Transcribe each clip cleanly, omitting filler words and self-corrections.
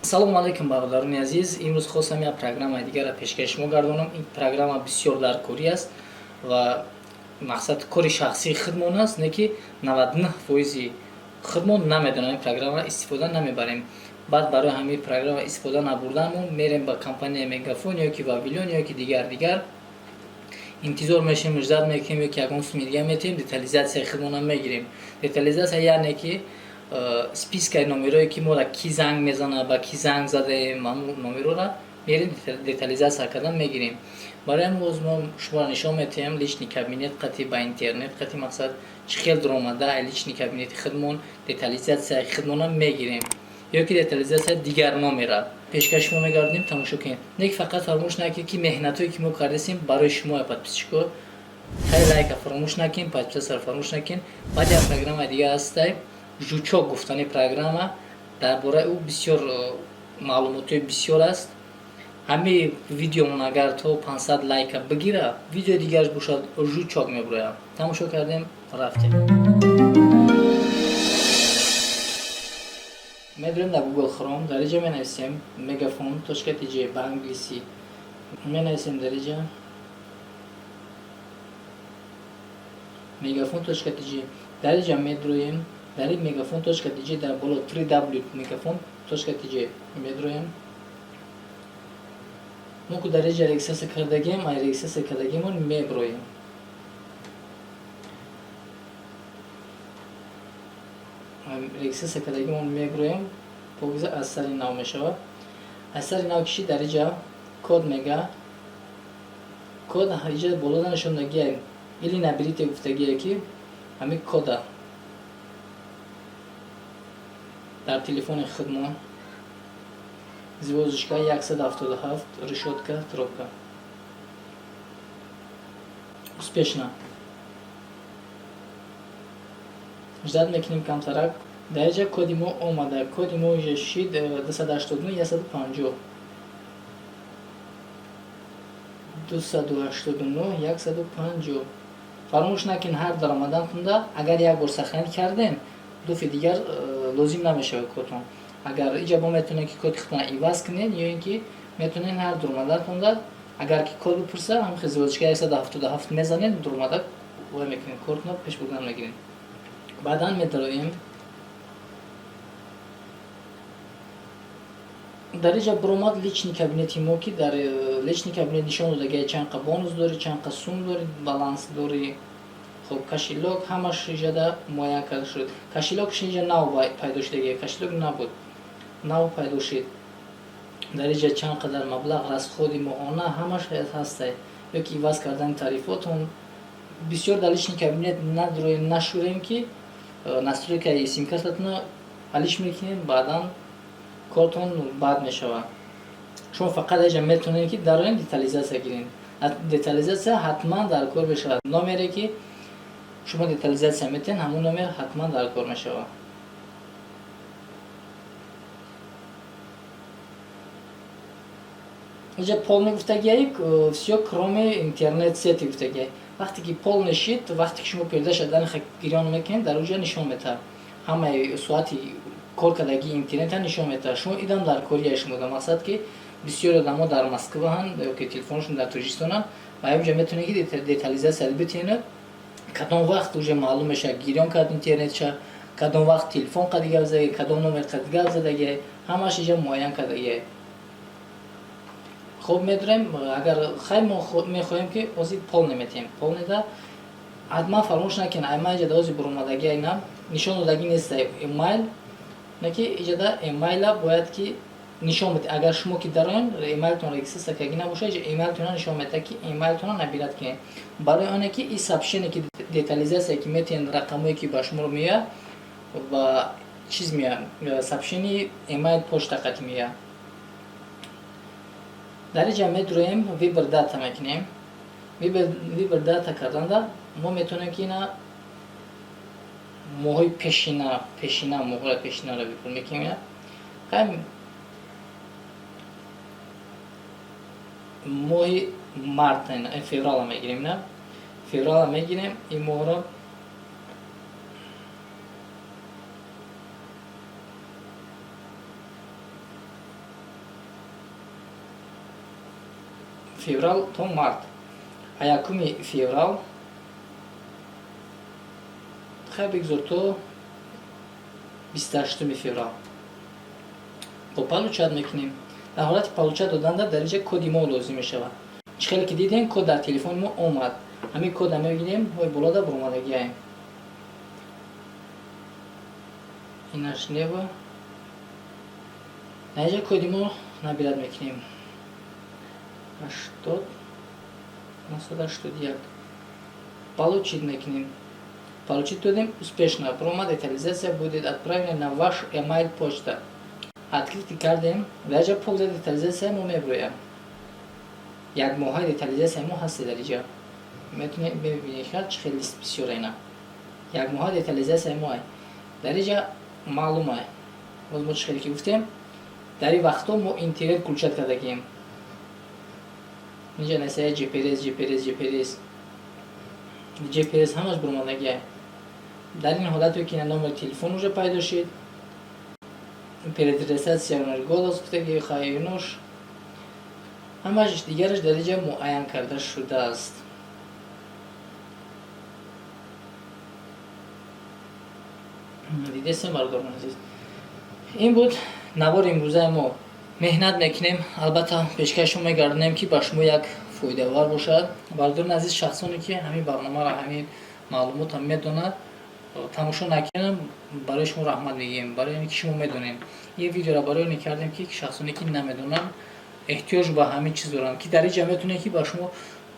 Салому алайкум, бародарони азиз. Имрӯз хостам як программаи дигарро пешкаши шумо гардонам. Ин программа бисёр даркорӣ аст ва мақсад кори шахсии худмон аст, не ки 99 фоизи худмон намедонам, ин программаро истифода намебарем. Баъд барои ҳамин программа истифода набурданмон мерем ба компанияи Мегафон ё ки Вавилон ё ки дигар дигар, интизор мешавем, ждать мекунем ё ки ягон суми дига метиҳем, детализатсияи худмонам мегирем. Детализатсия яъне ки спискаи номерое ки моро ки занг мезанад, ба ки занг задаем, ҳамун номерора мерем, детализатсия кардан мегирем. Барои ҳамин боз мо шуморо нишон метиҳем личный кабинет қати ба интернет қати мақсад чӣ хел дуромада личный кабинети худмон детализатсияи худмонам мегирем ё ки детализатсияи дигар номера пешкаши шумо мегардонем. Тамошо кунед. Не ки фақат фаромӯш накунед, ки меҳнатое ки мо кардастем барои шумо, подписчико, хеле лайка фаромӯш накунед, подписаться фаромӯш накунед. Баъд як программаи дига ҳастай, Жучок гуфтани программа. Дар бораи ӯ бисёр маълумотҳои бисёр аст. Ҳамин видеомон агар то 500 лайка бигира, видеои дигараш бошад, Жучок мебуроям. Тамошо кардем, рафтем. Медурем дар Google Chrome, дар инҷа менависем megafon.tj, ба англисӣ менависем. Дар инҷа megafon.tj, дар инҷа медуроем. Дар ин megafon.tj дар боло 3w megafon.tj медуроем. Мо ку дар инҷа регистрация кардагем, ай регистрация кардагимон меброем. Регистрация кардагимон меброем, покиза аз сари нав мешавад. Аз сари нав киши, дар инҷа код мега. Код инҷа болода нишон дагия, или наберите гуфтагие, ки ҳамин кода дар телефони худмон звёздочка 177 решётка трубка. Успешно. Ждать мекунем камтарак. Дар инҷа коди мо омада. Коди мо уже шид 289 150, 289 150. Фаромӯш накунед, ҳар даромадантонда агар як бор сохранить кардем, дуфи дигар лозим намешавад кодтон. Агар иҷа бо метавонед, ки коди худтона иваз кунед, ё ин ки метавонед ҳар дуромадатонда агар ки код бипурса, ҳамин звёздочка 177 мезанед, дуромада вай мекунед, кодтонро пеш бурдан мегиред. Баъдан медароем. Дар инҷа буромад личный кабинети мо, ки дар личный кабинет нишон додагия чанд қа бонус дорӣ, чанд қа сум дорӣ, баланс дорӣ. Хоб, кошелёк ҳамаш иҷада муайян карда шуд. Кошелёкш инҷа нав пайдо шудагия, кошелёк набуд, нав пайдо шуд. Дар инҷа чанд қадар маблағ, расходи моҳона ҳамаш ҳастай ё ки иваз кардани тарифотон. Бисёр дар личный кабинет надроем, нашурем, ки настройкаи симкартатонро алиш мекунем, баъдан кортон бад мешавад. Шумо фақат инҷа метавонед, ки дароем, детализатсия гирем. Детализатсия ҳатман дар кор мешавад. Номере ки шумо детализатсия метиҳед, ҳамон номер ҳатман дар кор мешавад. Инҷа полный гуфтагиай, всё кроме интернет сети гуфтагиай. Вақте ки полный шид, вақте ки шумо передаша дар гирён мекунед, дар уҷа нишон метаҳад, ҳамаи соати кор кардагии интернета нишон метаҳад. Шумо идам дар корияи шумо да мақсад, ки бисёри одамо дар Москваанд ё ки телефоншон дар Тоҷикистонанд ва ҳаминҷа метавонед, ки детализатсия битиҳед, кадом вақт уже маълум мешавад гирён кард интернетша, кадом вақт телефон қади гап задаги, кадом номер қади гап задагиай, ҳамаш инҷа муайян кардагиай. Хоб, медурем. Агар хай мо мехоҳем, ки ози полный метиҳем, полныйда ҳатман фаромӯш накунед. Айма иҷада ози буромадагиай на нишон додагӣ неста эмайл, не ки иҷада эмайла бояд ки нишон бидед. Агар шумо ки дароем, эмайлтон регистрация кардагӣ набошад, иҷа эмайлтонро нишон медиҳад, ки эмайлтонро набирать кунед, барои оне ки и сообщение, ки детализатсия ки метиҳед, рақамое ки ба шуморо меояд ва чиз меояд, сообщение эмайл почта қати меояд. Дар инҷа медуроем, выбор дата мекунем. Выбор дата карданда мо метавонем, ки ина моҳои пешина, пешина, моҳҳои пешинаро выбор мекунем. Хай, моҳи март, феврала мегирем, на, феврала мегирем ин моҳро. Феврал то март. А 1 феврал хай бигзор то 28 феврал. Бо получать мекунем. Дар ҳолати получать доданда дар инҷа коди мо лозим мешавад. Чӣ хеле ки дидем, код дар телефони мо омад. Ҳамин кода мебинем, ҳои болода буромадагиаем. Инаш нева. Дар инҷа коди мо набирать мекунем. 80 981. Получить мекунем. Получить додем, успешно. Промо детализация будет отправлена на ваш email почта. Открыть кардем, дар инҷа полная детализация мо меброям. Як моҳаи детализация мо ҳаст дар инҷа. Метавонед бибинед, чӣ хеле лист бисёр ина. Як моҳа детализация мо ай. Дар инҷа маълум ай. Боз мо чӣ хеле ки гуфтем, дар ин вақтҳо мо интернет включать кардагием. Инҷа насия GPRS, GPRS, GPRS. GPS ҳамаш буромадагиай. Дар ин ҳолате ки номери телефон уже пайдо шид, переадресация голос гуфтаги хайнош, ҳамаш дигараш дар инҷа муайян карда шудааст. Дидесем, бародарони азиз. Ин буд навори имрӯзаи мо. Меҳнат мекунем, албатта пешкаши шумо мегардонем, ки ба шумо як фоидавар бошад. Бародарони азиз, шахсоне ки ҳамин барномаро, ҳамин маълумотро медонад, тамошо накунам, барои шумо раҳмат мегӯем, барои ин ки шумо медонед. Ин видеоро барои он кардем, ки шахсоне ки намедонанд, эҳтиёҷ ба ҳамин чиз доранд, ки дар инҷа метавонед, ки ба шумо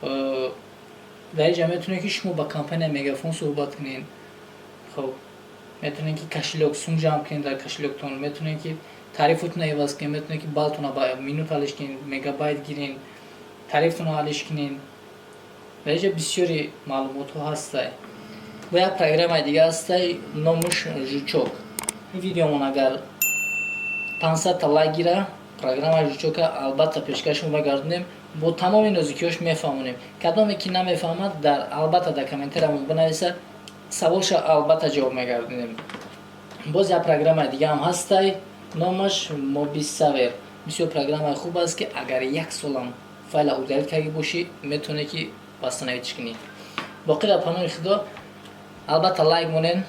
дар инҷа метавонед, ки шумо ба компания Мегафон суҳбат кунед. Хоб, метавонед, ки кошелёк сум ҷамъ кунед дар кошелёктон, метавонед, ки тарифотонро иваз кунед, метавонед, ки баллтонро ба минут алиш кунед, мегабайт гиред, тарифтонро алиш кунед. Дар инҷа бисёри маълумотҳо ҳастай. Бо як программаи дига ҳастай, номаш Жучок. Ин видеомон агар 500 та лайк гира, программаи Жучока албатта пешкаши шумо мегардонем, бо тамоми нозукиҳош мефаҳмонем. Кадоме ки намефаҳмад, дар албатта дар комментариямон бинависад, саволша албатта ҷавоб мегардонем. Боз як программаи дига ҳам ҳастай, номаш Мобисавер. Бисёр программаи хуб аст, ки агар як солам файла удалить карда бошӣ, метавонӣ, ки восстановить кунӣ. Боқӣ дар паноҳи Худо. Албатта лайк монен,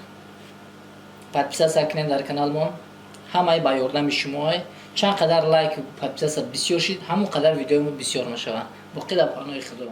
подписаться кунен дар каналмон. Ҳамаи ба ёрдами шумоай. Чанд қадар лайк, подписаться бисёр шид, ҳамон қадар видеои мо бисёр мешавад. Боқӣ дар паноҳи Худо.